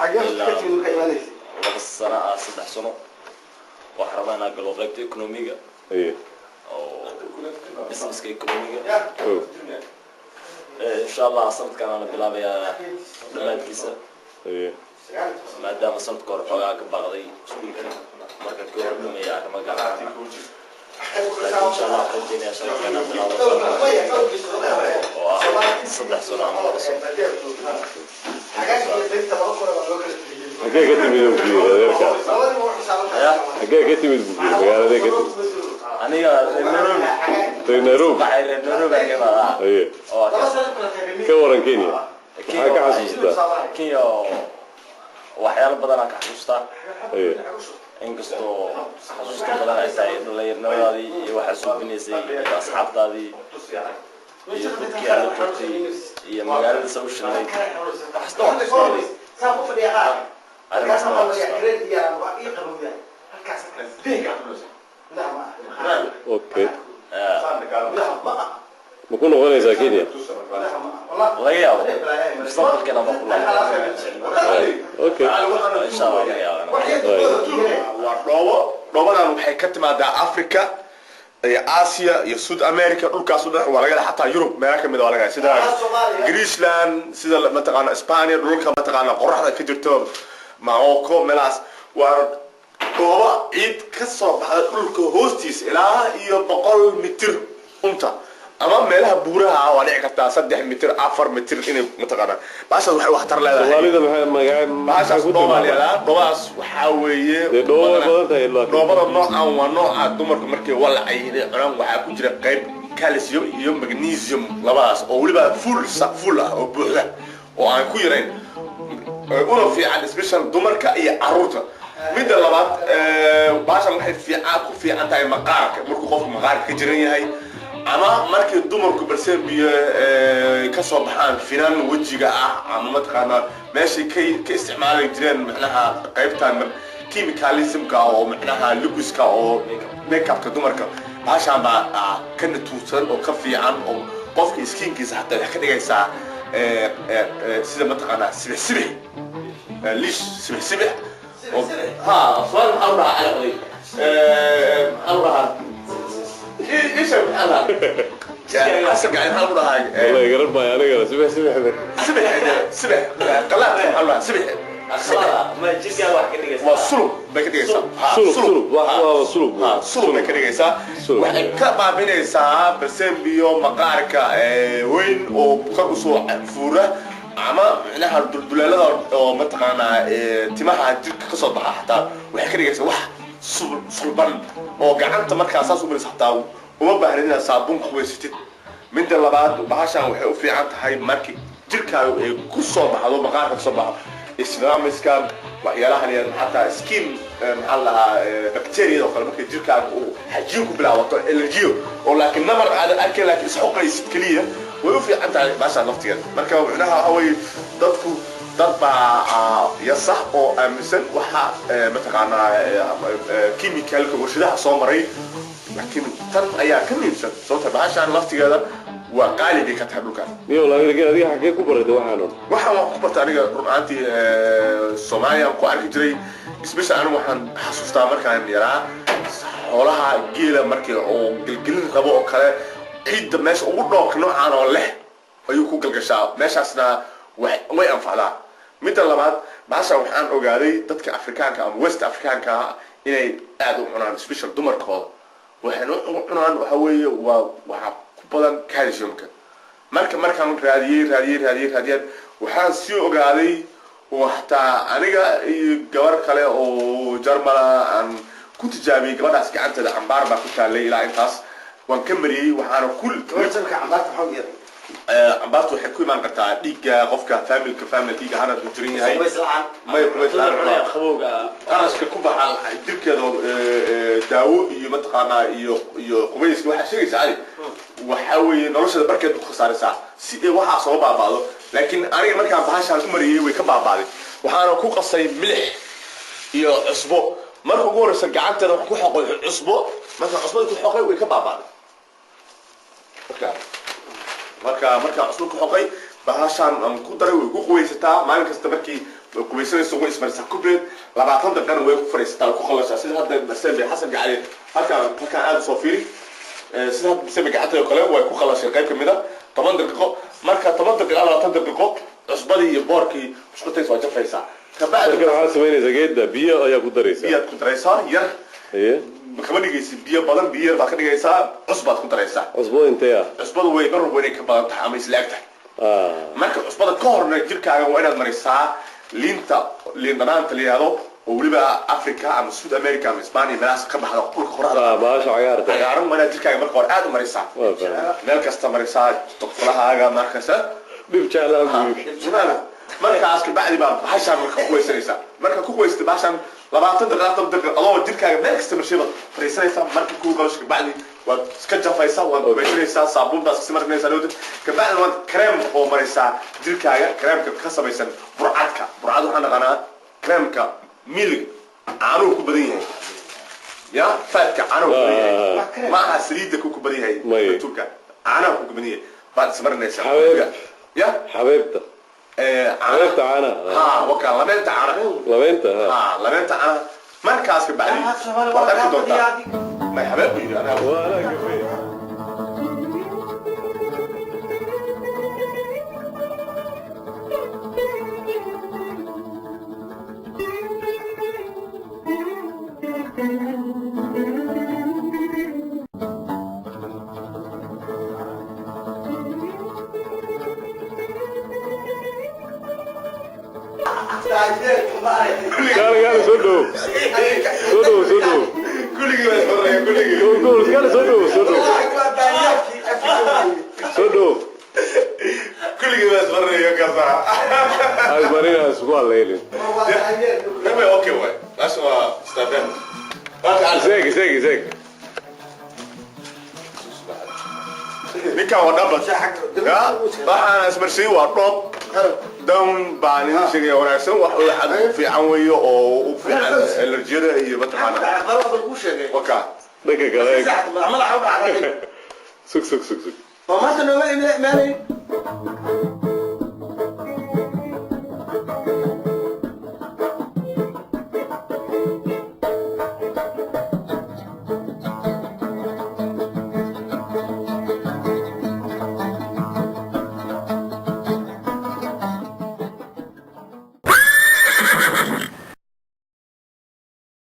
Xagee ka timid markaa imaanaysa? 2 sano ah, 3 sano. Waxaan rabaa inaan galo qaybta economiga oo businesska economiga. Insha Allah sanadkan aan la bilaabayaa dhammaadkiisa, maadaama sanadka hore xoogaa ka baaqday iskuulka marka ka hor dhameeya arrimo gaar ah. Laakiin insha Allah waxaan rajeynayaa sanadkan inaan bilaabo oo ah 3 sano ama 2 sano. Xaggee ka timid uu ku yiri adeerka? Ya. Xaggee ka timid buu ku yiri, magaaladee ka timid? Aniga reer Nairobi. Reer Nairobi. Waxay reer Nairobi aan ka imaadaa. Oo Ka waran Kenya, maxaa ka xasuustaa? Kenya waxyaalo badan aan ka xasuustaa, inkastoo xasuusta badan ay tahay dhallinyarnimadaadii iyo waxaa suubinaysay iyo asxaabtaadii iyo dadkii aad la joogtay iyo magaalada sa u shidnayd. Waxasta waan xasuustay, arrimahaasna waan xasuustaa. Okay, ma ku noqonaysaa Kenya? Laga yaabo mustaqbalkeena ma ku laabo. Okay. Insha Allah laga yaabo. Waa dhoobo. Dhoobadan waxay ka timaadaa Africa iyo Asia iyo South America, dhulkaas o dhan waa laga, xataa Yurub meelo kamid a waa laga, sida Greeceland, sida mataqaana Spania, dhulka mataqaana qoraxda ka jirto, Morocco, meelahaas. Waa dhoobo ciid ka soo baxda dhulka hoostiisa ilaa iyo 100 mitir unta ama meelaha buuraha ah. Waa dhici kartaa 3 mitir, 4 mitir inay mataqaana. Baashaas waxay waxtar leedahay. Soomaalida maxay magaca maxaa Baashaas ku dhooba la tilmaamaa? yidhahdaa. Dhoobadaas waxaa weeye Dee dhoobo way badan tahay laakiin. Dhoobada noocan waa nooca dumarku markay walacay inay cunaan. Waxaa ku jira qayb calcium iyo magnesium, labadaas oo weliba full ah oo buuxda oo aan ku yarayn, una fiican special dumarka iyo caruurta. Midda labaad, baashan waxay fiican ku fiican tahay maqaarka, markuu qofku maqaarka ka jiran yahay ama markii dumarku balse biyo ka soo baxaan finan wejiga ah ama mataqaanaa meeshay ka isticmaali jireen, macnaha qaybtan chemicalismka oo macnaha luguska oo makeupka dumarka. Baashaan baa ka natuursan oo ka fiican oo qofka skinkiisa xataa waxay ka dhigaysaa sida mataqaanaa sibix sibix, lish sibix sibix oo ha su'aal maxaa u dhahaa cali oday, maxaa u dhahaa isha, maxaa dhahaa xasan gacin, maxaa lagu dhahaa? Wallahi garan maayo anigana sibix sibix. Sibix sibix qalaadka maxaa lagu dhahaa sibix? Ma jirkaa wax ka dhigaysaa? Waa sulub bay ka dhigaysaa. Ha, Sulub, sulub, waaba sulub. Ha, sulub bay ka dhigaysaa. Sulub. Waxay ka baabinaysaa basembiyo maqaarka weyn oo kor usoo fuura ama micnaha dulduleelada oo mataqaanaa timaha jirka kasoo baxa. Xataa waxay ka dhigaysaa wax sulban oo gacanta markaa saas u maraysa, xataa uma baahnid inaad saabuun ku qubaysatid. Midda labaad, bahashan waxay u fiican tahay markii jirkaaga ay ku soo baxdo, maqaarka kasoo baxo islaamiska, waxyaalahan iyo xataa skin maxaa la dhahaa, bacteriada oo kale, markay jirkaaga uu xajiin ku bilaabato, allergiyo oo laakiin nabar aadan arkayn laakiin isxoqaysid keliya, way u fiican tahay bahashan laftigeeda. Marka micnaha waxa weeye dadku dad baa yasax oo aaminsan waxa mataqaanaa chemicalka warshadaha soo maray, laakiin tan ayaa ka muhiimsan, sababta bahashan laftigeeda waa qaali bay ka tahay dhulkaas. Niyo, laakiin adiga xaggee ku baratay waxaan oo dhan? Waxaan wax ku bartay aniga run ahaantii Soomaaliya aan ku arki jiray. Special anigu waxaan xasuustaa markaan yaraa, xoolaha geela markii uu gelgelin rabo oo kale, ciidda meesha ugu dhoobka noocaan oo leh ayuu ku galgashaa, meeshaasna way anfacdaa. Midda labaad, bahasha waxaan ogaaday dadka Afrikaanka ama West Afrikaanka inay aad u cunaan, special dumarkooda. Waxayna u cunaan waxa weeye waa waxaa ku badan calciumka. Marka markaan raadiyey raadiyey raadiyey raadiyeen, waxaan sii ogaaday oo xataa aniga iyo gabar kale oo Jarmala aan ku tijaabiyey. Gabadhaas gacanteeda cambaar baa ku taalay ilaa intaas, waan ka mariyey, waxaana ku Gabartanka cambaarta maxaa u yeelay? Cambaartu waxay ku imaan kartaa dhiigga qofka, familka, family dhiigga hana ku jiran yahay. Qubays la'aan. May qubays la'aan. Cunaya qabowga. Qarashka ku baxa jirkeeda daawo iyo mataqaanaa iyo qubayska waxaa sheegaysa cali waxaa weeye noloshada barkeed ku khasaaraysaa si ay waxaa soo baaba'do. Laakiin aniga markaan bahashaan u mariyey way ka baaba'day. Waxaana ku qasay milix iyo cusbo. Marka ugu horreysa gacanteeda waxaan ku xoqay cusbo. Markaan cusbada ku xoqay way ka baaba'day. Marka markaan cusbo ku xoqay Bahashaan aan ku daray way ku qubaysataa maalin kasta. Markii way qubaysanayso, way ismarisaa kubreed 20 daqiiqana, way ku fariisataa, way ku qalashaa. Sida hadda Masembe Xasan Gacali halkaan aada usoo fiiri. Sida hadda Masembe gacanta oo kale way ku qalashay qayb kamid a 10 daqiiqo. Marka 10 daqiiqo, 20 daqiiqo, cusbadii iyo boorkii isku tagis waa jafaysaa. Kabacdi Marka waxaad samaynaysaa, geedda biyo ayaa ku daraysaa? Biyaad ku daraysaa yar. Haye. Kama dhigaysid biyo badan, biyo yar baad ka dhigaysaa, cusbaad ku daraysaa. Cusbo intee ah? Cusbadu way mar walba inay ka badan tahay ama isla eg tahay. Marka cusbada ka horna jirkaaga waa inaad marisaa liinta, liin dhanaanta la yihahdo, oo weliba Africa ama South America ama Isbaaniya meelahaas ka baxda, dhulka qoraxda. Bahasha cagaarta. Cagaaran waa inaad jirkaaga marka hore aad u marisaa. Waa fahmay. Meel kasta marisaa, togfalahaaga markasta. Dhib jeclaa buu. Markaas kabacdi baa bahashaan marka ku qubaysanaysaa. Marka ku qubaysata bahashaan 20 daqiiqo, 40 daqiiqo, adoo jirkaaga meel kasta marshay baad fariisanaysaa. Marka kuu qalasho kabacdi waad iska jafaysaa, waad qubaysanaysaa, saabuun baad iska marinaysaa dhowda. Kabacdi waad kareem oo maraysaa jirkaaga, kareemka ka samaysan burcadka. Burcad waxaan naqanaa kareemka milig caanuhu ku badan yahay, ya fatka caanuhu ku badan yahay, ma aha saliidda ku badan yahay. May. Turka caanaha ku badan yahay baad ismarinaysaa. Xabeeb. Ya. Xabeebta. Xabeebta xabeebta caanaha. Ha, waka labeenta caanaha. Labeenta ha. Ha, labeenta caanaha. Markaas ka bacdi waad arki doontaa. May, xabeeb buu yidhi anaa. Waa anaa kafee. Gaali, gaali, soo dhow, soo dhow, soo dhow. Kulligii baa isbaraya, kulligii. Gool, gool, gaali, soo dhow, soo dhow, soo dhow. Kulligii baa isbaraya kasa. Asmarina isku haleelin. Kame, okay waay, taas waa stafeen. Seeg, seeg, seeg. Ninkan waa dhaban ya, waxaana ismarsiin waa dhoob down baan idin sheegaya wanaagsan, wax xad fiican weeyo oo u fiican allerjiyada iyo mataqaana waka. Dhanka kale eeg. Sug, sug, sug, sug. Maanta nooma imaanayn.